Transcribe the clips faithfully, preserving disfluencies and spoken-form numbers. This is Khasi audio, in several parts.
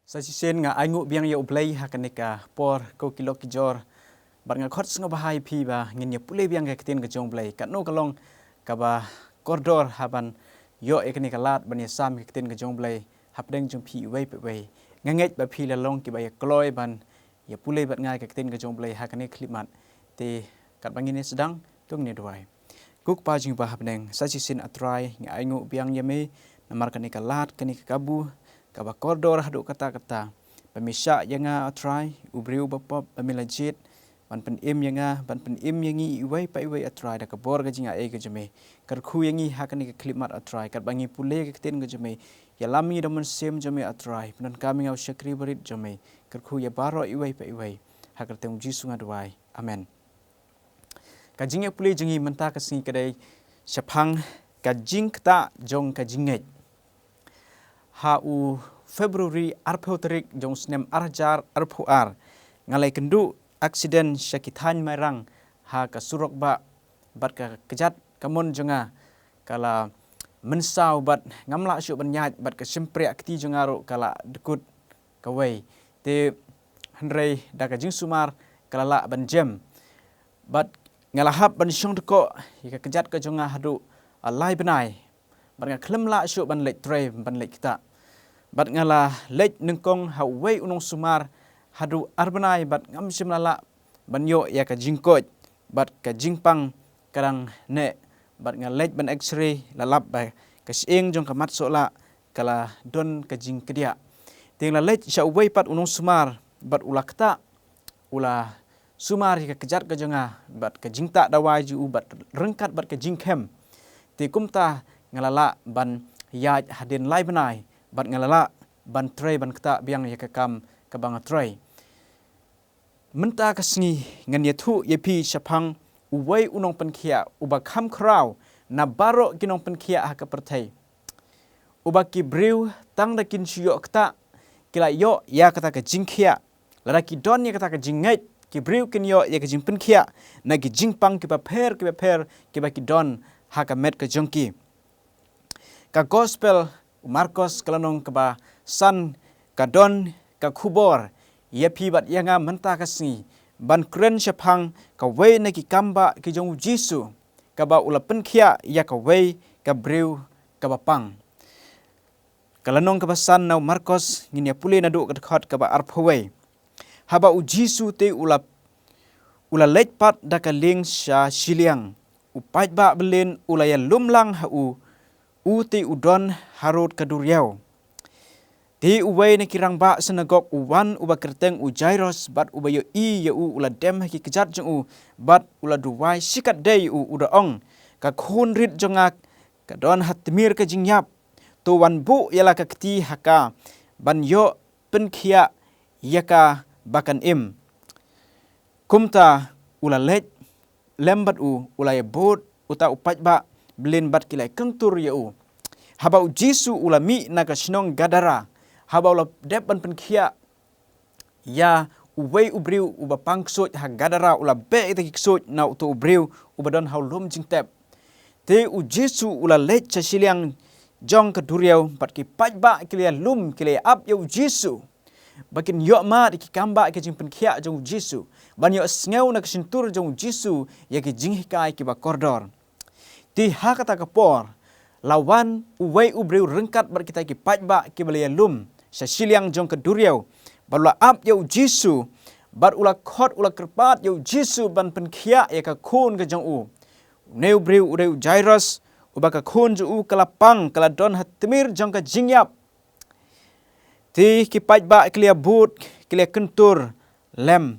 Sa shisien nga ainguh biang ïa U Blei ha kane ka por, ko ki lok ki jor. Bad nga khot sngewbha ïa phi ba ngin ïa pule biang ka ktien ka jong U Blei. Katno ka long kaba kordor ha ban ïoh ïa kane ka lad ban ïa sam ka ktien ka jong U Blei hapdeng jong phi iwei pa iwei. Nga ngeit ba phi la long kiba ïa kloi ban ïa pule bad nga ïa ka ktien ka jong U Blei ha kane ka khyllipmat. Te katba ngin ïa sdang, to ngin ïa duwai. Ko Kpa jong ngi ba ha bneng, sa shisien A Trai, nga ainguh biang ïa me namar kane ka lad, kane ka kabu kaba kordor haduh katta katta. Ba me shah ïa nga, A Trai, u briew ba pop, ba me la jied ban pynim ïa nga, ban pynim ïa ngi iwei pa iwei, A Trai, da ka bor ka jingaiei ka jong me. Kyrkhu ïa ngi ha kane ka khyllipmat, A Trai, katba ngi pule ka ktien ka jong me. Ïalam ïa ngi da u Mynsiem jong me, A Trai, pyndonkam ïa nga u shakri barit jong me. Kyrkhu ïa baroh iwei pa iwei. Ha ka kyrteng U Jisu nga duwai. Amen. Ka jingïapule jong ngi mynta ka sngi ka dei shaphang ka jingktah jong ka jingngeit. Ha u February arphew tarik jong u snem ar hajar arphew ar, nga la ïakynduh aksiden sha ki thaiñ Mairang ha ka surok bah, bad ka kjat kamon jong nga ka la mynsaw bad ngam lah shuh ban ïaid, bad ka shympriah kti jong nga ruh ka la dkut kawei. Te hynrei da ka jingsumar ka la lah ban jem. Bad nga la hap ban shong dkoh ïa ka kjat ka jong nga haduh, ah, lai bnai. Bad nga khlem lah shuh ban leit trei, ban leit ktah. Bad nga la leit nyngkong ha uwei u nongsumar haduh ar bnai bad ngam shym la lah ban ïoh ïa ka jingkoit. Bad ka jingpang ka dang neh. Bad nga leit ban X-ray, la lap ba ka shyieng jong ka mat sohlah ka la don ka jingkdiah. Te nga la leit sha uwei pat u nongsumar bad u la ktah, u la sumar ïa ka kjat ka jong nga bad ka jingktah dawai jong u bad ryngkat bad ka jingkhem. Te kumta nga la lah ban ïaid hadien lai bnai bad nga la lah ban trei, ban ktah biang ïa ka kam kaba nga trei. Mynta ka sngi ngan ïathuh ïa phi shaphang uwei u nongpynkhiah uba kham khraw na baroh ki nongpynkhiah ha ka pyrthei. Uba ki briew tang da kin shu ïoh ktah ki la ïoh ïa kata ka jingkhiah. Lada ki don ïa kata ka jingngeit, ki briew kin ïoh ïa ka jingpynkhiah na ki jingpang kiba pher kiba pher kiba ki don ha ka met ka jong ki. Ka Gospel u Markos ka lynnong kaba san ka don ka khubor ïa phi bad ïa nga mynta ka sngi ban kren shaphang kawei na ki kambah ki jong U Jisu, kaba u la pynkhiah ïa kawei ka briew kaba pang. Ka lynnong kaba san na u Markos, ngin ïa pule naduh ka dkhot kaba arphew wei. Haba U Jisu te u la, u la leit pat da ka lieng sha shiliang, u paidbah byllieng u la ïalum lang ha u, u te u don harud ka duriaw. Te uwei na ki rangbah synagog u wan, uba kyrteng u Jairus, bad uba ïohi ïa u u la dem ha ki kjat jong u, bad u la duwai shikatdei ïa u, u da ong, ka khun rit jong nga ka don ha tmier ka jingïap. To wan buh ïa la ka kti ha ka ban ïoh pynkhiah ïa ka ba kan im. Kumta u la leit lem bad u, u la ïabud uta u paidbah byllieng bad ki la ïakyntur ïa u. Haba U Jisu u la mih na ka shnong Gadara, haba u la dep ban pynkhiah ïa uwei u briew uba pang ksuid ha Gadara, u la beh ïa kita ki ksuid na uto u briew uba don ha u lum jingtep. Te U Jisu u la leit sha shiliang jong ka duriaw bad ki paidbah ki la ïalum, ki la ïa ap ïa U Jisu ba kin ïoh mad ïa ki kambah ki jingpynkhiah jong U Jisu, ban ïoh sngew na ka shyntur jong U Jisu ïa ki jinghikai kiba kordor. Te ha kata ka por la wan uwei u briew ryngkat bad kita ki paidbah kiba la ïalum sha shiliang jong ka duriaw, bad u la ap ïa U Jisu, bad u la khot, u la kyrpad ïa U Jisu ban pynkhiah ïa ka khun ka jong u. Une u briew u dei u Jairus, uba ka khun jong u ka la pang, ka la don ha tmier jong ka jingïap. Te ki paidbah ki la ïabud, ki la ïakyntur lem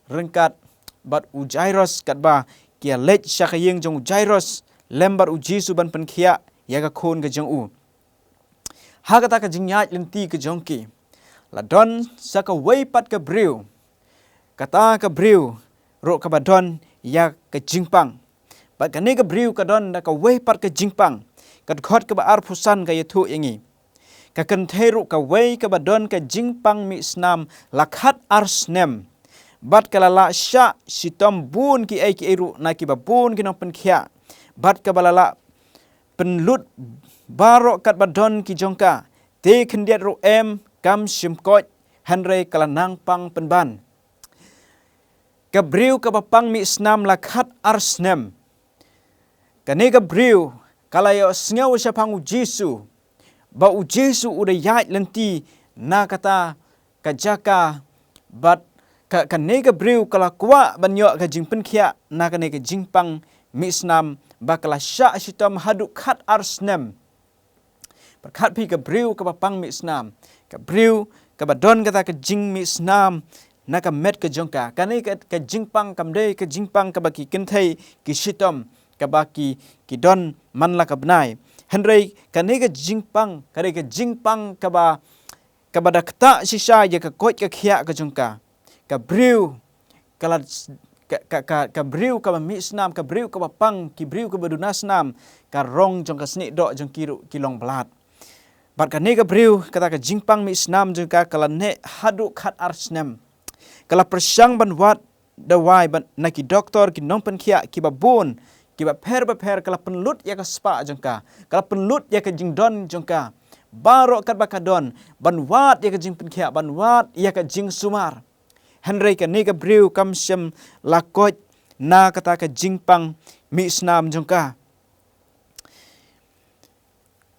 ryngkat bad u Jairus, katba ki ïaleit sha ka ïing jong u Jairus lem bad U Jisu ban pynkhiah ïa ka khun ka jong u. Ha kata ka jingïaid lynti ka jong ki, la don sa kawei pat ka briew. Kata ka briew ruh kaba don ïa ka jingpang. Bad kane ka briew ka don da kawei pat ka jingpang. Ka dkhot kaba arphew san ka ïathuh ïa ngi, ka kynthei ruh kawei kaba don ka jingpang mih snam la khat ar snem. Bad ka la lah shah shitom bun kiei kiei ruh na kiba bun ki nongpynkhiah. Bad kaba la lah pynlut baroh katba don ki jong ka. Te khyndiat ruh em kam shym koit, hynrei ka la nang pang pynban. Ka briew kaba pang mih snam la khat ar snem. Kane ka briew ka la ïohsngew shaphang U Jisu, ba U Jisu u da ïaid lynti na kata ka jaka, bad ka, kane ka briew ka la kwah ban ïoh ka jingpynkhiah na kane ka jingpang mih snam, ba ka la shah shitom haduh khat ar snem. Pyrkhat phi, ka briew kaba pang mih snam, ka briew kaba don kata ka jingmih snam na ka met ka jong ka. Kane ka, ka jingpang kam dei ka jingpang kaba ki kynthei ki shitom, kaba ki, ki don man la ka bnai. Hynrei kane ka jingpang, ka dei ka jingpang kaba, kaba da ktah shisha ïa ka koit ka khiah ka jong ka. Ka briew ka la, ka, ka, ka, ka briew kaba mih snam, ka briew kaba pang, ki briew kaba duna snam, ka rong jong ka snieh doh jong ki ruh ki long blad. Bad kane ka briew, kata ka jingpang mih snam jong ka, ka la neh haduh khat ar snem. Ka la pyrshang ban wad dawai ban, na ki doktor, ki nongpynkhiah kiba bun, kiba pher ba pher, ka la pynlut ïa ka spah jong ka, ka la pynlut ïa ka jingdon jong ka baroh katba ka don, ban wad ïa ka jingpynkhiah, ban wad ïa ka jingsumar. Hynrei kane ka briew kam shym la koit na kata ka jingpang mih snam jong ka.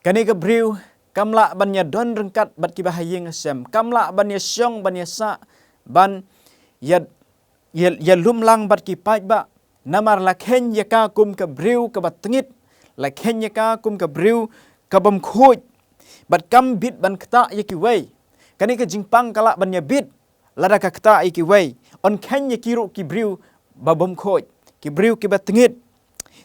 Kane ka briew kam lah ban ïa don ryngkat bad kiba ha ïing ha sem, kam lah ban ïa shong ban ïa sah, ban ïa, ïa, ïa lum lang bad ki paidbah. Namar la kheiñ ïa ka kum ka briew kaba tngit, la kheiñ ïa ka kum ka briew kabym khuid, bad kam bit ban ktah ïa kiwei. Kane ka jingpang ka lah ban ïa bit lada ka ktah ïa kiwei, yn kheiñ ïa ki ruh ki briew babym khuid, ki briew kiba tngit.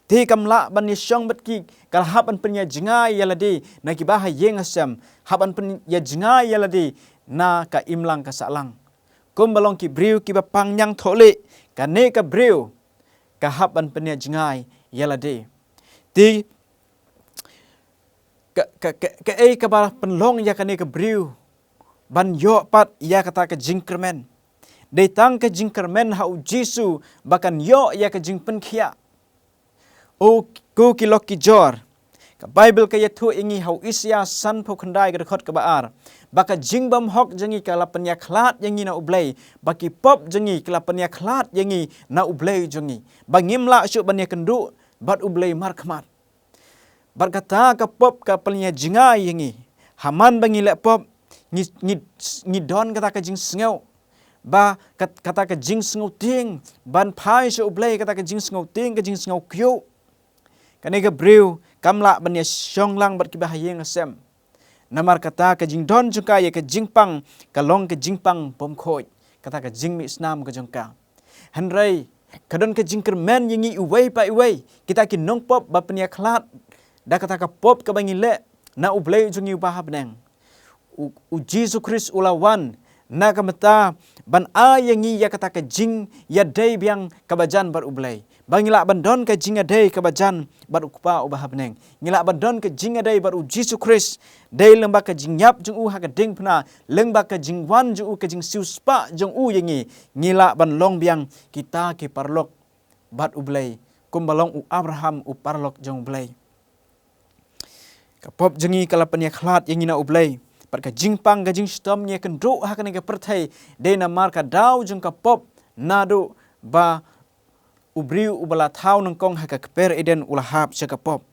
Te kam lah ban ïa shong bad ki, ka la hap ban pynïajngai ïa lade na kiba ha ïing ha sem, hap ban pynïajngai ïa lade na ka imlang ka sahlang. Kumba long ki briew kiba pang ñiangthohlieh, kane ka briew ka hap ban pynïajngai ïa lade. Te ka, ka, ka, kaei kaba pynlong ïa kane ka briew ban ïoh pat ïa kata ka jingkyrmen? Dei tang ka jingkyrmen ha U Jisu ba kan ïoh ïa ka jingpynkhiah. O ko ki lok ki jor, ka Baibl ka ïathuh ïa ngi ha u Isaïah sanphew khyndai ka dkhot kaba ar, ba ka jingbymhok jong ngi ka la pynïakhlad ïa ngi na U Blei, ba ki pop jong ngi ka la pynïakhlad ïa ngi na U Blei jong ngi, ba ngim lah shuh ban ïakynduh bad U Blei markhmat. Bad kata ka pop ka pynïajngai ïa ngi. Ha man ba ngi leh pop, ngi, ngi, ngi don kata ka jingsngew, ba kat-, kata ka jingsngewtieng ban phai sha U Blei, kata ka jingsngewtieng, ka jingsngewkyiuh. Kane ka briew kam lah ban ïa shong lang bad kiba ha ïing ha sem. Namar kata ka jingdon jong ka ïa ka jingpang ka long ka jingpang bymkhuid, kata ka jingmih snam ka jong ka. Hynrei ka don ka jingkyrmen ïa ngi iwei pa iwei, kita ki nongpop ba pynïakhlad da kata ka pop kaba ngi leh na U Blei jong ngi uba ha bneng. U, U Jisu Khrist u la wan na ka bynta ban ai ïa ngi ïa kata ka jingïadei biang kaba jan bad U Blei, ba ngi lah ban don ka jingïadei kaba jan bad U Kpa uba ha bneng. Ngi lah ban don ka jingïadei bad U Jisu Khrist, dei lyngba ka jingïap jong u ha ka diengphna, lyngba ka jingwan jong u, ka jingsiewspah jong u ïa ngi, ngi lah ban long biang kita ki paralok bad U Blei, kumba long u Abraham u paralok jong U Blei. Ka pop jong ngi ka la pynïakhlad ïa ngi na U Blei, bad ka jingpang ka jingshitom ngi ïakynduh ha kane ka pyrthei, dei namar ka daw jong ka pop, naduh ba u briew uba la thaw nyngkong ha ka kper Eden u la hap sha ka pop.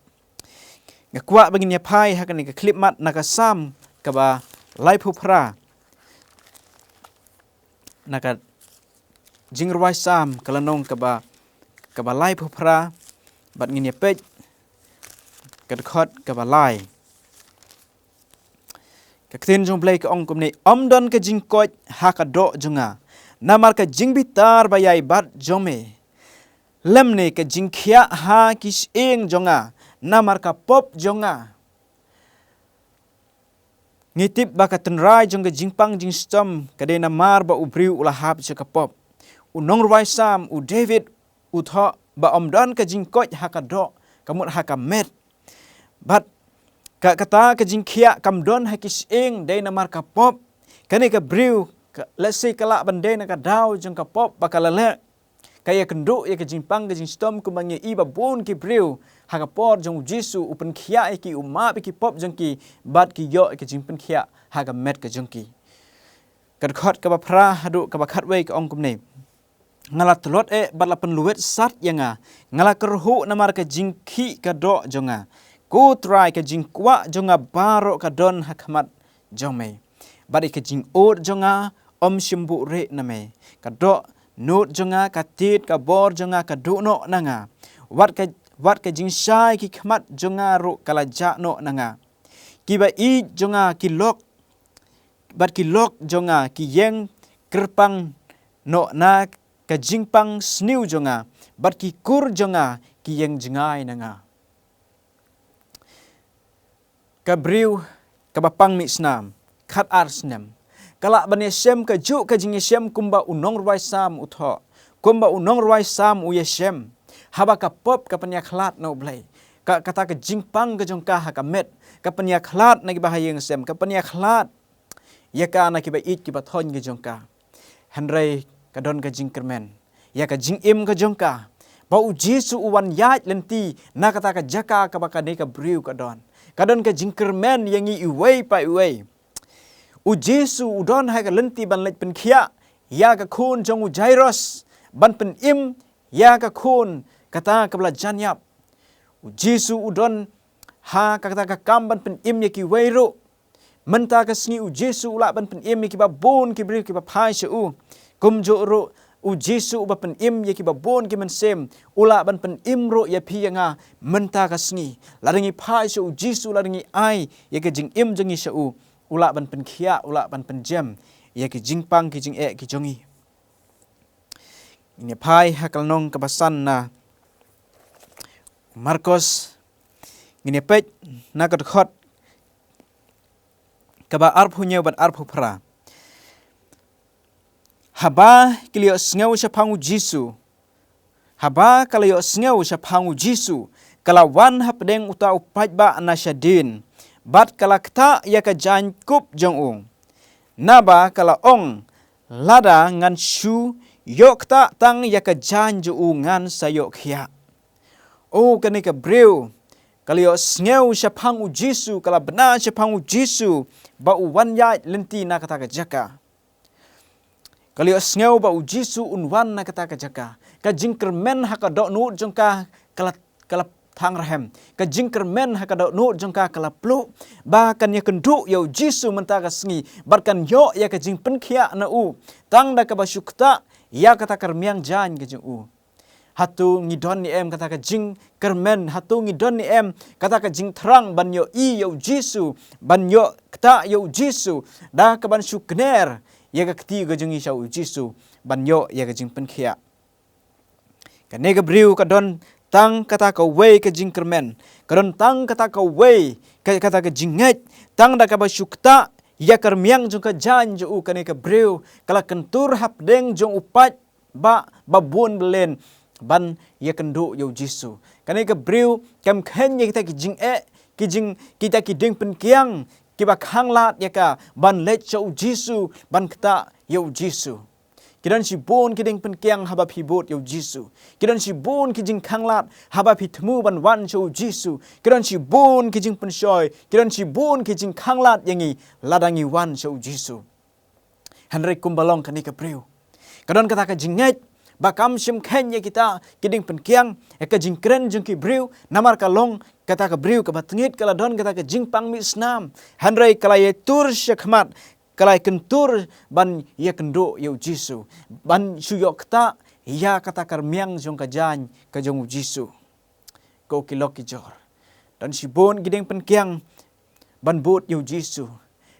Nga kwah ba ngin ïa phai ha kane ka khyllipmat na ka Salm kaba laiphew phra, na ka Jingrwai Salm ka lynnong kaba, kaba laiphew phra, bad ngin ïa peit ka dkhot kaba lai. Ka ktien jong U Blei ka ong kumne: Ym don ka jingkoit ha ka doh jong nga, namar ka jingbitar ba ïai bad jong me, lymne ka jingkhiah ha ki shyieng jong nga, namar ka pop jong nga. Ngi tip ba ka tynrai jong ka jingpang jingshitom ka dei namar ba u briew u la hap sha ka pop. U nongrwai Salm u David u thoh ba ym don ka jingkoit ha ka doh, ka mut ha ka met. Bad ka, kata ka jingkhiah kam don ha ki shyieng dei namar ka pop. Kane ka briew, ka, lehse ka lah ban dei na ka daw jong ka pop ba ka la leh. Ka ïakynduh ïa ka jingpang ka jingshitom kumba ngi ïohi ba bun ki briew ha ka por jong U Jisu u pynkhiah ïa ki, u map ïa ki pop jong ki, bad ki ïoh ïa ka jingpynkhiah ha ka met ka jong ki. Ka dkhot kaba phra haduh kaba khatwei ka ong kumne: Nga la tlot eh bad la pynlwet sat ïa nga, nga la kyrhuh namar ka jingkhih ka doh jong nga. Ko Trai, ka jingkwah jong nga baroh ka don ha khmat jong me, bad ïa ka jingud jong nga ym shym buhrieh na me. Ka dohnud jong nga, ka tied ka bor jong nga ka duh noh na nga, wat ka, wat ka jingshai ki khmat jong nga ruh ka la jah noh na nga. Kiba ïeit jong nga ki lok, bad ki lok jong nga ki ïeng kyrpang noh na ka jingpang sniew jong nga, bad ki kur jong nga ki ïeng jngai na nga. Ka briew kaba pang mih snam, khatar snem, ka lah ban ïashem kajuh ka jingïashem kumba u nongrwai Salm u thoh, kumba u nongrwai Salm u ïashem. Haba ka pop ka pynïakhlad na U Blei, ka, kata ka jingpang ka jong ka ha ka met ka pynïakhlad na kiba ha ïing ha sem, ka pynïakhlad ïa ka na kiba ïeit kiba thoiñ ka jong ka. Hynrei ka don ka jingkyrmen ïa ka jingim ka jong ka, ba U Jisu u wan ïaid lynti na kata ka jaka kaba kane ka briew ka don. Ka don ka jingkyrmen ïa ngi iwei pa iwei. U Jisu u don ha ka lynti ban leit pynkhiah ïa ka khun jong u Jairus, ban pynim ïa ka khun kata kaba la jan ïap. U Jisu u don ha kata ka kam ban pynim ïa kiwei ruh. Mynta ka sngi U Jisu u lah ban pynim ïa kiba bun ki briew kiba phai sha u. Kumjuh ruh U Jisu uba pynim ïa kiba bun ki mynsiem u lah ban pynim ruh ïa phi ïa nga mynta ka sngi. Lada ngi phai sha U Jisu, lada ngi ai ïa ka jingim jong ngi sha u, u lah ban pynkhiah, u lah ban pynjem ïa ki jingpang ki jingeh ki jong ngi. Ngin ïa phai ha ka lynnong kaba san na Markos. Ngin ïa peit na ka dkhot kaba arphew hynñiew bad arphew phra. Haba ki la ïohsngew shaphang U Jisu, haba ka la ïohsngew shaphang U Jisu, ka la wan hapdeng uta u paidbah na shadien, bad ka la ktah ïa ka jaiñ kup jong u. Naba ka la ong, lada ngan shu ïoh ktah tang ïa ka jaiñ jong u ngan sa ïoh khiah. O, kane ka briew ka la ïohsngew shaphang U Jisu, ka la bna shaphang U Jisu ba u wan ïaid lynti na kata ka jaka. Ka la ïohsngew ba U Jisu un wan na kata ka jaka. Ka jingkyrmen ha ka dohnud jong ka ka la, ka la thang rhem. Ka jingkyrmen ha ka dohnud jong ka ka la pluh ba kan ïakynduh ïa U Jisu mynta ka sngi, bad kan ïoh ïa ka jingpynkhiah na u tang da kaba shu ktah ïa kata ka rmiang jaiñ ka jong u. Hato ngi don ne em kata ka jingkyrmen? Hato ngi don ne em kata ka jingthrang ban ïohi ïa U Jisu, ban ïoh ktah ïa U Jisu, da kaban shu kner ïa ka kti ka jong ngi sha U Jisu ban ïoh ïa ka jingpynkhiah? Kane ka briew ka don tang kata kawei ka jingkyrmen, ka don tang kata kawei ka, kata ka jingngeit, tang da kaba shu ktah ïa ka rmiang jong ka jaiñ jong u. Kane ka briew ka la kyntur hapdeng jong u paid ba, ba bun belen ban ïakynduh ïa U Jisu. Kane ka briew kam kheiñ ïa kita ki jingeh, ki jing, kita ki diengpyngkiang kiba khanglad ïa ka ban leit sha U Jisu, ban ktah ïa U Jisu. Ki don shibun ki diengpyngkiang haba phi bud ïa U Jisu. Ki don shibun ki jingkhanglad haba phi thmu ban wan sha U Jisu. Ki don shibun ki jingpynshoi, ki don shibun ki jingkhanglad ïa ngi lada ngi wan sha U Jisu. Hynrei kumba long kane ka briew, ka don kata ka jingngeit ba kam shym kheiñ ïa kita ki diengpyngkiang, ïa ka jingkren jong ki briew, namar ka long kata ka briew kaba tngit, ka la don kata ka jingpang mih snam. Hynrei ka la ïatur shakhmat, ka la ïakyntur ban ïakynduh ïa U Jisu, ban shu ïoh ktah ïa kata ka rmiang jong ka jaiñ ka jong U Jisu. Ko ki lok ki jor, don shibun ki diengpyngkiang ban bud ïa U Jisu.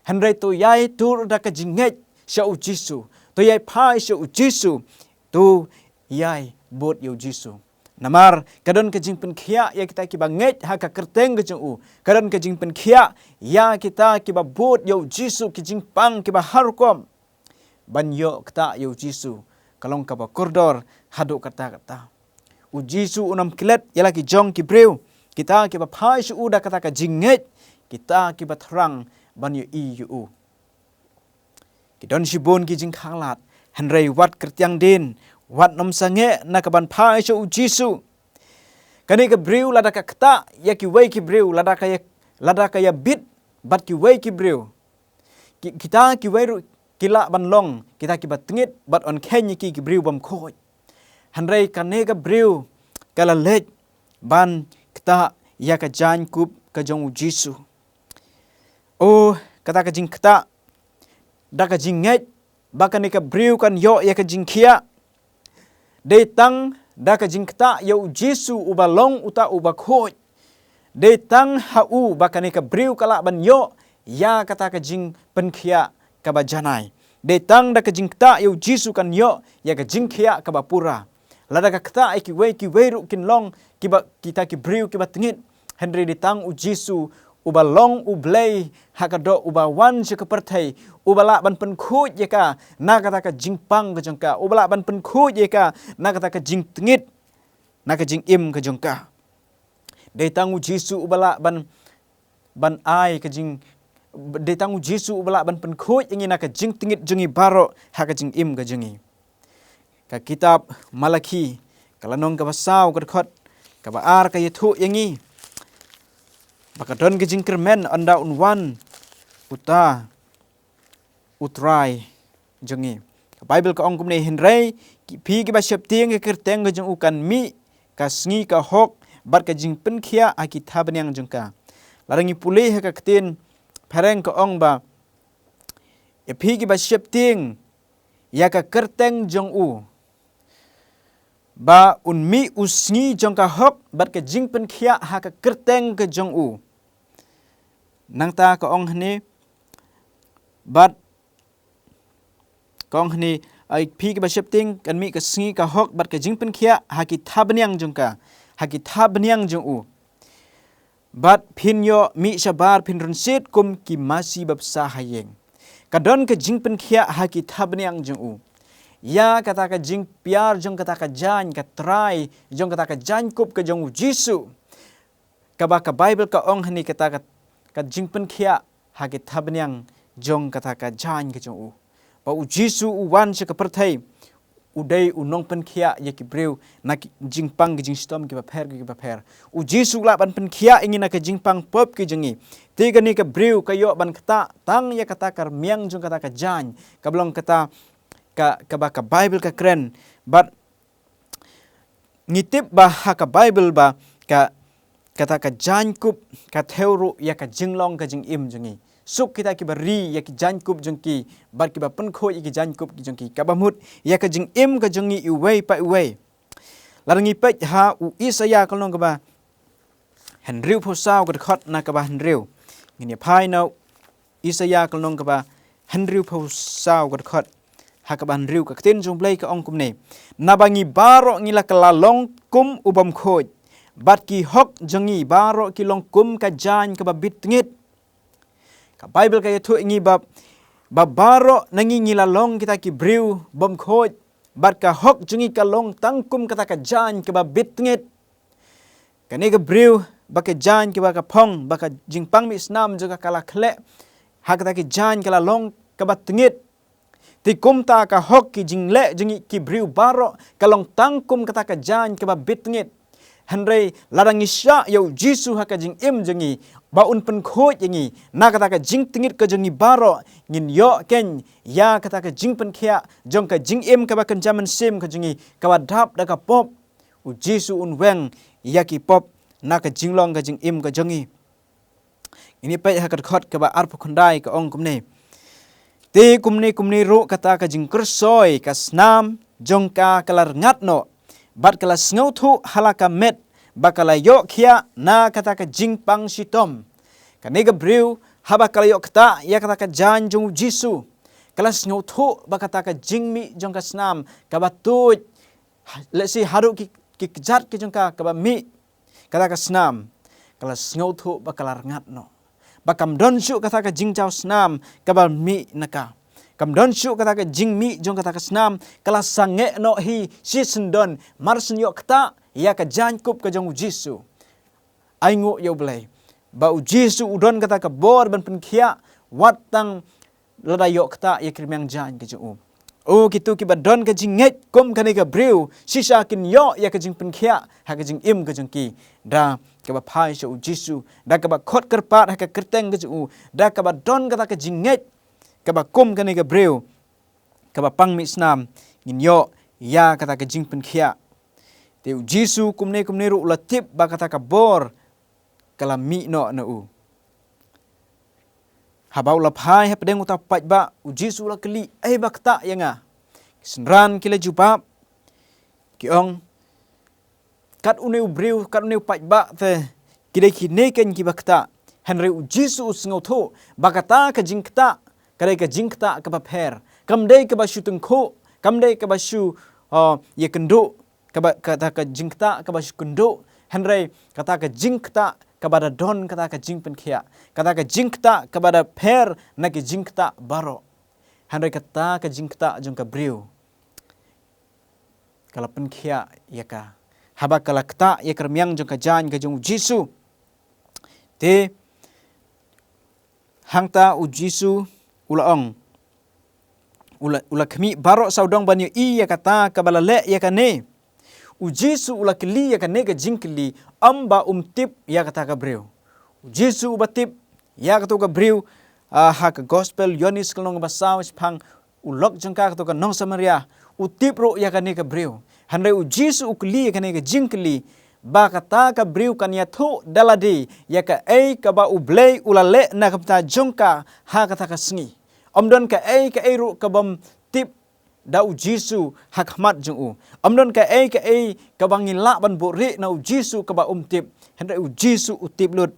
Hynrei to ïai tur da ka jingngeit sha U Jisu. To ïai phai sha U Jisu. To ïai bud ïa U Jisu. Namar ka don ka jingpynkhiah ïa kita kiba ngeit ha ka kyrteng ka jong u. Ka don ka jingpynkhiah ïa kita kiba bud ïa U Jisu, ki jingpang kiba har rukom ban ïoh ktah ïa U Jisu ka long kaba kordor haduh katta katta. U Jisu un ym klet ïa la ki jong ki briew, kita kiba phai sha u da kata ka jingngeit, kita kiba thrang ban ïohi ïa u. Ki don shibun ki jingkhanglad, hynrei wat kyrtiang dien, wat nym sangeh na ka ban phai sha U Jisu. Kane ka briew lada ka ktah ïa kiwei ki briew, lada ka ïa, lada ka ïabit bad kiwei ki briew, ki, kita kiwei ruh ki lah ban long kita kiba tngit bad yn kheiñ ïa ki ki briew bymkhuid. Hynrei kane ka briew ka la leit ban ktah ïa ka jaiñkup ka jong u Jisu. O, kata ka jingktah, da ka jingngeit ba kane ka briew kan ïoh ïa ka jingkhiah, dei tang da ka jingktah ïa u Jisu uba long uta uba khuid. Dei tang ha u ba kane ka briew ka lah ban ïoh ïa kata ka jingpynkhiah kaba janai. Dei tang da ka jingktah ïa u Jisu kan ïoh ïa ka jingkhiah kaba pura. Lada ka ktah ïa kiwei kiwei ruh kin long kiba, kita ki briew kiba tngit. Hynrei dei tang u Jisu uba long u Blei ha ka doh, uba wan sha ka pyrthei, uba lah ban pynkhuid ïa ka na kata ka jingpang ka jong ka, uba lah ban pynkhuid ïa ka na kata ka jingtngit, na ka jingim ka jong ka. Dei tang u Jisu uba lah ban, ban ai ka jing, dei tang u Jisu uba lah ban pynkhuid ïa ngi na ka jingtngit jong ngi baroh ha ka jingim ka jong ngi. Ka kitab Malakhi, ka lynnong kaba saw, ka dkhot kaba ar ka ïathuh ïa ngi ba ka don ka jingkyrmen ynda un wan uta u Trai jong ngi. Ka Baibl ka ong kumne: "Hynrei ki, phi kiba sheptieng ka kyrteng ka jong u kan mih ka sngi ka hok bad ka jingpynkhiah ha ki thapniang jong ka." Lada ngi pule ha ka ktien phareng ka ong ba, "Ïa phi kiba sheptieng ïa ka kyrteng jong u, ba un mih u sngi jong ka hok bad ka jingpynkhiah ha ka kyrteng ka jong u." Nangta ka ong hangne, bad ka ong hangne, "Ïa phi kiba sheptieng kan mih ka sngi ka hok bad ka jingpynkhiah ha ki thapniang jong ka, ha ki thapniang jong u. Bad phin ïoh mih shabar, phin rynsied kum ki masi ba bsa ha ïing." Ka don ka jingpynkhiah ha ki thapniang jong u ïa kata ka jingpyar jong kata ka jaiñ, ka trai jong kata ka jaiñkup ka jong u Jisu. Kaba ka Baibl ka ong hangne, kata ka, ka jingpynkhiah ha ki thapniang jong kata ka jaiñ ka jong u. Ba u Jisu u wan sha ka pyrthei, u dei u nongpynkhiah ïa ki briew na ki jingpang ki jingshitom kiba pher kiba pher. U Jisu u lah ban pynkhiah ïa ngi na ka jingpang pop ki jong ngi. Te kane ka briew ka ïoh ban ktah tang ïa kata ka rmiang jong kata ka jaiñ, kaba long kata ka, kaba ka Baibl ka kren. Bad ngi tip ba ha ka Baibl ba ka, kata ka jaiñkup ka thew ruh ïa ka jinglong ka jingim jong ngi. Suk kita kiba ri ïa ki jaiñkup jong ki bad kiba pynkhuid ïa ki jaiñkup ki jong ki, kaba mut ïa ka jingim ka jong ngi iwei pa iwei. Lada ngi peit ha u Isaïah ka lynnong kaba hynriewphew saw, ka dkhot na kaba hynriew. Ngin ïa phai na u Isaïah ka lynnong kaba hynriewphew saw, ka dkhot ha kaba hynriew. Ka ktien jong u Blei ka ong kumne: "Naba ngi baroh ngi la kylla long kum u bymkhuid, bad ki hok jong ngi baroh ki long kum ka jaiñ kaba bit tngit." Ka Baibl ka ïathuh ïa ngi ba, ba baroh na ngi ngi la long kita ki briew bymkhuid, bad ka hok jong ngi ka long tang kum kata ka jaiñ kaba bit tngit. Kane ka briew ba ka jaiñ kaba ka phong, ba ka jingpang mih snam jong ka ka la khleh ha kata ka jaiñ ka la long kaba tngit. Te kumta ka hok, ki jingleh jong ngi ki briew baroh ka long tang kum kata ka jaiñ kaba bit tngit. Hynrei lada ngi shah ïa u Jisu ha ka jingim jong ngi, ba un pynkhuid ïa ngi na kata ka jingtngit ka jong ngi baroh, ngin ïoh keiñ ïa kata ka jingpynkhiah jong ka jingim kaba kynja mynsiem ka jong ngi, kaba dap da ka pop. U Jisu un weng ïa ki pop na ka jinglong ka jingim ka jong ngi. Ngin ïa peit ha ka dkhot kaba arphew khyndai, ka ong kumne: "Te kumne kumne ruh kata ka jingkyrsoi ka snam jong ka ka la rngat noh, bad ka la sngewthuh ha la ka met ba ka la ïoh khiah na kata ka jingpang shitom." Kane ka briew haba ka la ïoh ktah ïa kata ka jaiñ jong u Jisu, ka la sngewthuh ba kata ka jingmih jong ka snam kaba tuid, lehse haduh ki, ki kjat ki jong ka kaba mih kata ka snam, ka la sngewthuh ba ka la rngat noh, ba kam don shuh kata ka jingjaw snam kaba mih na ka. Kam don shuh kata ka jingmih jong kata ka snam, ka la sangeh noh hi shisyndon mar shen ïoh ktah ïa ka jaiñkup ka jong u Jisu. Ainguh ïa u Blei ba u Jisu u don kata ka bor ban pynkhiah wat tang lada ïoh ktah ïa ki rmiang jaiñ ka jong u. O, kito kiba don ka jingngeit kum kane ka briew, shisha kin ïoh ïa ka jingpynkhiah ha ka jingim ka jong ki da kaba phai sha u Jisu, da kaba khot kyrpad ha ka kyrteng ka jong u, da kaba don kata ka jingngeit kaba kum kane ka briew kaba pang mih snam, ngin ïoh ïa kata ka jingpynkhiah. Te u Jisu kumne kumne ruh u la tip ba kata ka bor ka la mih noh na u. Haba u la phai hapdeng uta u paidbah, u Jisu u la kylli, "Ei ba ktah ïa nga?" Ki synran ki la jubab, ki ong, "Kat une u briew, kat une u paidbah te, ki dei kine keiñ kiba ktah." Hynrei u Jisu u sngewthuh ba kata ka jingktah ka dei ka jingktah kaba pher. Kam dei kaba shu tyngkhuh, kam dei kaba shu, uh, ïakynduh, kaba, kata ka jingktah kaba shu kynduh. Hynrei kata ka jingktah kaba da don kata ka jingpynkhiah, kata ka jingktah kaba da pher na ki jingktah baroh. Hynrei kata ka jingktah jong ka briew ka la pynkhiah ïa ka, haba ka la ktah ïa ka rmiang jong ka jaiñ ka jong u Jisu. Te hangta u Jisu u la ong, u la, u la khmih baroh sawdong ban ïohi ïa kata kaba la leh ïa kane. U Jisu u la kylli ïa kane ka jingkylli, ym ba um tip ïa kata ka briew. U Jisu uba tip ïa kato ka briew, ah, ha ka gospel Ïoannis ka lynnong ba saw, shaphang u lok jong ka, kato ka nong Samaria, u tip ruh ïa kane ka briew. Hynrei u Jisu u kylli ïa kane ka jingkylli, ba kata ka briew kan ïathuh da lade ïa kaei kaba U Blei u la leh na ka bynta jong ka ha kata ka sngi. Ym don kaei kaei ruh kabym tip da u Jisu ha khmat jong u. Ym don kaei kaei kaba ngi lah ban buhrieh na u Jisu kaba um tip. Hynrei u Jisu u tip lut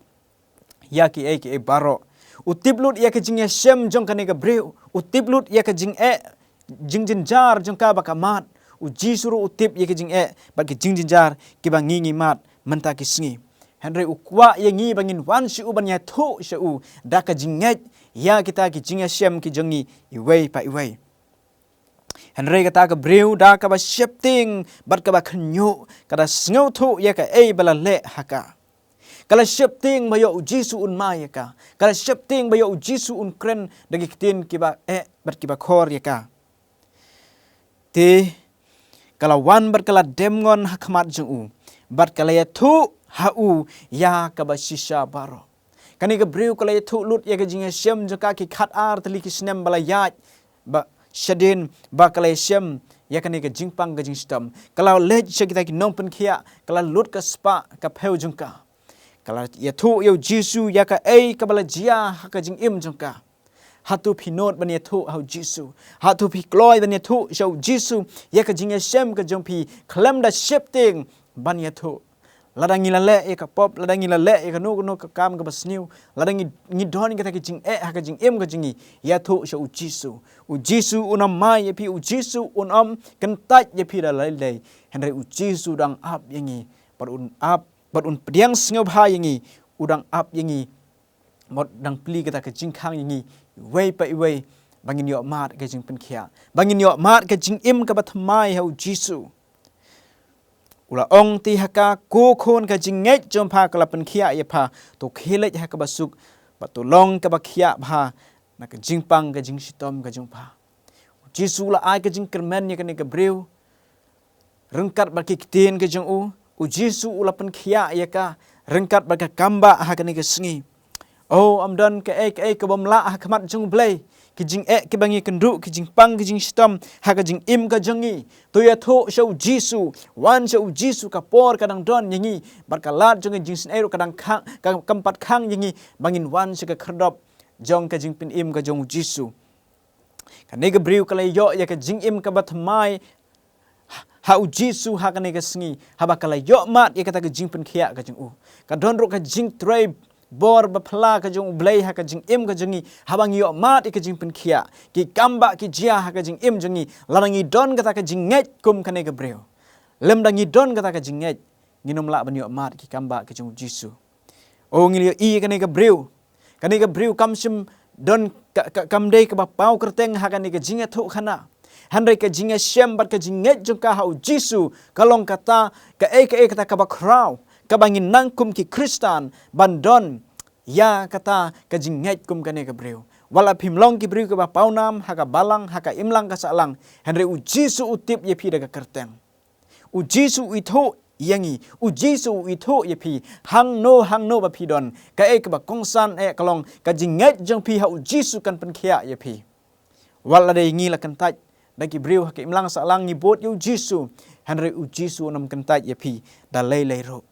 ïa kiei kiei baroh. U tip lut ïa ka jingïashem jong kane ka briew. U tip lut ïa ka jingeh, jingjynjar jong ka ba ka mad. U Jisu ruh u tip ïa ka jingeh bad ka jingjynjar kiba ngi ngi mad mynta ki sngi. Hynrei u kwah ïa ngi ba ngin wan sha u ban ïathuh sha u da ka jingngeit ïa kita ki jingïashem ki jong ngi iwei pa iwei. Hynrei kata ka briew da kaba sheptieng bad kaba khynñiuh, ka da sngewthuh ïa kaei ba la leh ha ka. Ka la sheptieng ba ïoh u Jisu un mai ïa ka. Ka la sheptieng ba ïoh u Jisu un kren da ki ktien kiba eh bad kiba khor ïa ka. Te ka la wan bad ka la dem ngon ha khmat jong u, bad ka la ïathuh ha u ïa kaba shisha baroh. Kane ka briew ka la ïathuh lut ïa ka jingïashem jong ka ki khat ar tylli ki snem ba la ïaid, ba shadien ba ka la ïashem ïa kane ka jingpang ka jingshitom. Ka la leit sha kita ki nongpynkhiah, ka la lut ka spah ka phew jong ka. Ka la ïathuh ïa u Jisu ïa kaei kaba la jia ha ka jingim jong ka. Hato phi nud ban ïathuh ha u Jisu? Hato phi kloi ban ïathuh sha u Jisu ïa ka jingïashem ka jong phi khlem da sheptieng ban ïathuh? Lada ngi la leh ïa ka pop, lada ngi la leh ïa kano kano ka kam kaba sniew, lada ngi, ngi don kita ki jingeh ha ka jingim ka jong ngi, ïathuh sha u Jisu. U Jisu un ym mai ïa phi, u Jisu un ym kyntait ïa phi da lei lei. Hynrei u Jisu u dang ap ïa ngi, bad un ap, bad un pdiang sngewbha ïa ngi, u dang ap ïa ngi, bad dang plie kata ka jingkhang ïa ngi iwei pa iwei, ba ngin ïoh mad ka jingpynkhiah, ba ngin ïoh mad ka jingim kaba thymmai ha u Jisu. U la ong te ha ka, ko khun, ka jingngeit jong pha ka la pynkhiah ïa pha, to khie leit ha kaba suk, bad to long kaba khiah bha na ka jingpang ka jingshitom ka jong pha. U Jisu u la ai ka jingkyrmen ïa kane ka briew ryngkat bad ki ktien ka jong u. U Jisu u la pynkhiah ïa ka ryngkat bad ka kambah ha kane ka sngi. O, ym don kaei kaei kabym lah ha khmat jong U Blei. Ki jingeh kiba ngi kynduh, ki jingpang ki jingshitom ha ka jingim ka jong ngi, to ïathuh sha u Jisu. Wan sha u Jisu, ka por ka dang don ïa ngi, bad ka lad jong ka jingsnei ruh ka dang khang, ka, kam pat khang ïa ngi ba ngin wan sha ka khyrdop jong ka jingpynim ka jong u Jisu. Kane ka briew ka la ïoh ïa ka jingim kaba thymmai ha u Jisu ha kane ka sngi, haba ka la ïoh mad ïa kata ka jingpynkhiah ka jong u. Ka don ruh ka jingtrei bor baphylla ka jong U Blei ha ka jingim ka jong ngi, haba ngi ïoh mad ïa ka jingpynkhiah. Ki kambah ki jia ha ka jingim jong ngi lada ngi don kata ka jingngeit kum kane ka briew. Lymda ngi don kata ka jingngeit, ngin ym lah ban ïoh mad ki kambah ki jong u Jisu. O, ngi la ïohi ïa kane ka briew. Kane ka briew kam shym don ka, ka, kam dei kaba paw kyrteng ha kane ka jingïathuhkhana. Hynrei ka jingïashem bad ka jingngeit jong ka ha u Jisu ka long kata, kaei kaei kata kaba khraw, kaba ngin nang kum ki Khristan ban don ïa kata ka jingngeit kum kane ka briew. Wat la phim long ki briew kiba pawnam ha ka balang, ha ka imlang ka sahlang, hynrei u Jisu u tip ïa phi da ka kyrteng. U Jisu u ithuh ïa ngi, u Jisu u ithuh ïa phi. Hangno hangno ba phi don, kaei kaba kongsan eh ka long, ka jingngeit jong phi ha u Jisu kan pynkhiah ïa phi. Wat la dei ngi la kyntait da ki briew ha ka imlang sahlang, ngi bud ïa u Jisu, hynrei u Jisu un ym kyntait ïa phi da lei lei ruh.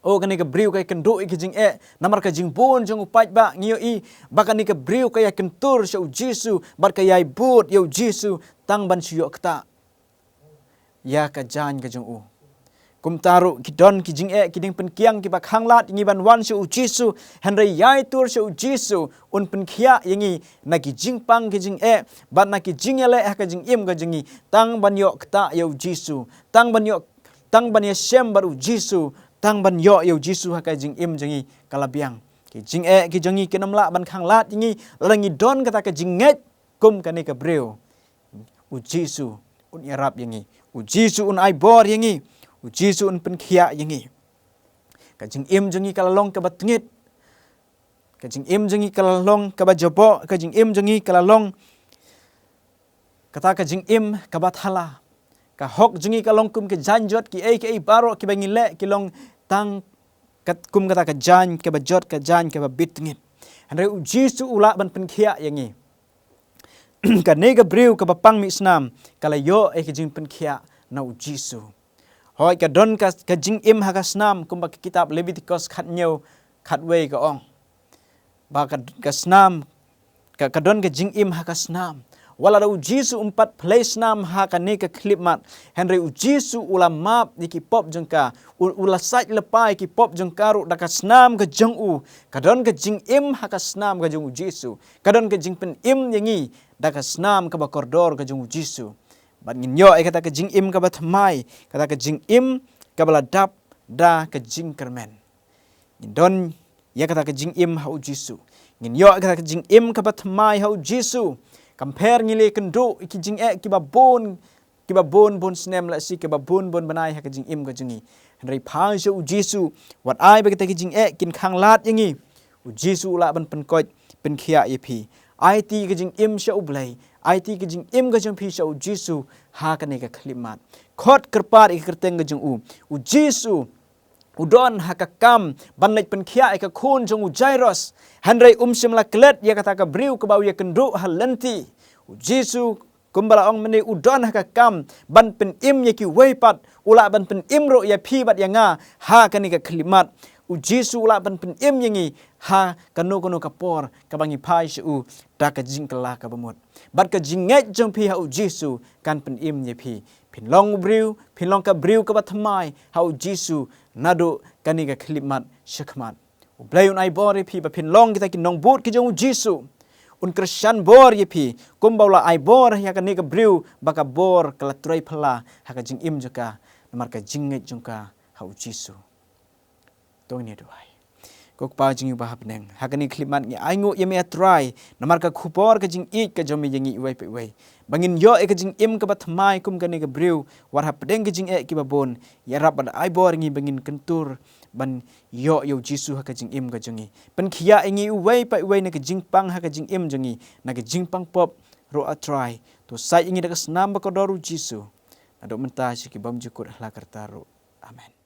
O, kane ka briew ka ïakynduh ïa ki jingeh namar ka jingbun jong u paidbah. Ngi ïohi ba kane ka briew ka ïakyntur sha u Jisu bad ka ïai bud ïa u Jisu tang ban shu ïoh ktah ïa ka jaiñ ka jong u. Kumta ruh ki don ki jingeh ki diengpyngkiang kiba khanglad ïa ngi ban wan sha u Jisu, hynrei ïai tur sha u Jisu un pynkhiah ïa ngi na ki jingpang ki jingeh bad na ki jingïaleh ha ka jingim ka jong ngi, tang ban ïoh ktah ïa u Jisu, tang ban ïoh, tang ban ïashem bad u Jisu, tang ban ïoh ïa u Jisu ha ka jingim jong ngi ka la biang. Ki jingeh ki jong ngi kin ym lah ban khanglad ïa ngi lada ngi don kata ka jingngeit kum kane ka briew. U Jisu un ïarap ïa ngi. U Jisu un ai bor ïa ngi. U Jisu un pynkhiah ïa ngi. Ka jingim jong ngi ka la long kaba tngit. Ka jingim jong ngi ka la long kaba jaboh. Ka jingim jong ngi ka la long kata ka jingim kaba thala. Ka hok jong ngi ka long kum ka jaiñ jot, kiei kiei baroh kiba ngi leh ki long tang kat, kum kata ka jaiñ kaba jot, ka jaiñ kaba bit tngit. Hynrei u Jisu u lah ban pynkhiah ïa ngi. Kane ka briew kaba pang mih snam ka la ïoh ïa ka jingpynkhiah na u Jisu. Hooid, ka don ka, ka jingim ha ka snam, kumba ka kitab Leviticus khathynñiew khatwei ka ong ba ka, ka snam, ka, ka don ka jingim ha ka snam. Wat la da u Jisu um pat pynleit snam ha kane ka khyllipmat, hynrei u Jisu u la map ïa ki pop jong ka, u, u la sait lypa ïa ki pop jong ka ruh da ka snam ka jong u. Ka don ka jingim ha ka snam ka jong u Jisu. Ka don ka jingpynim ïa ngi da ka snam kaba kordor ka jong u Jisu. Bad ngin ïoh ïa kata ka jingim kaba thymmai, kata ka jingim kaba la dap da ka jingkyrmen. Ngin don ïa kata ka jingim ha u Jisu. Ngin ïoh ïa kata ka jingim kaba thymmai ha u Jisu. Kam pher ngi la ïakynduh ïa ki jingeh kiba bun, kiba bun bun snem, lehse kiba bun bun bnai ha ka jingim ka jong ngi. Hynrei phai sha u Jisu, wat ai ba kita ki jingeh kin khanglad ïa ngi. U Jisu u lah ban pynkoit pynkhiah ïa phi. Aiti ka jingim sha U Blei. Aiti ka jingim ka jong phi sha u Jisu ha kane ka khyllipmat. Khot kyrpad ïa ka kyrteng ka jong u. U Jisu u don ha ka kam ban leit pynkhiah ïa ka khun jong u Jairus. Hynrei um shym la klet ïa kata ka briew kaba u ïakynduh ha lynti. U Jisu, kumba la ong mynne, u don ha ka kam ban pynim ïa kiwei pat. U lah ban pynim ruh ïa phi bad ïa nga ha kane ka khyllipmat. U Jisu u lah ban pynim ïa ngi ha kano kano ka por kaba ngi phai sha u da ka jingkylla kaba mut. Bad ka jingngeit jong phi ha u Jisu kan pynim ïa phi. Phin long u briew, phin long ka briew kaba thymmai ha u Jisu naduh kane ka khyllipmat shakhmat. U Blei un ai bor ïa phi ba phin long kita ki nongbud ki jong u Jisu. Un kyrshan bor ïa phi kumba u la ai bor ïa kane ka briew ba ka bor ka la trei phylla ha ka jingim jong ka namar ka jingngeit jong ka ha u Jisu. To ngin ïa duwai. Ko Kpa jong ngi uba ha bneng, ha kane ka khyllipmat ngi ainguh ïa me, A Trai, namar ka khubor ka jingïeit ka jong me ïa ngi iwei pa iwei, ba ngin ïoh ïa ka jingim kaba thymmai kum kane ka briew wat hapdeng ki jingeh kiba bun. Ïarap bad ai bor ïa ngi ba ngin kyntur ban ïoh ïa u Jisu ha ka jingim ka jong ngi. Pynkhiah ïa ngi iwei pa iwei na ka jingpang ha ka jingim jong ngi, na ka jingpang pop ruh, A Trai. To sait ïa ngi da ka snam ba kordor u Jisu. Naduh mynta sha ki bymjukut ha la karta ruh. Amen.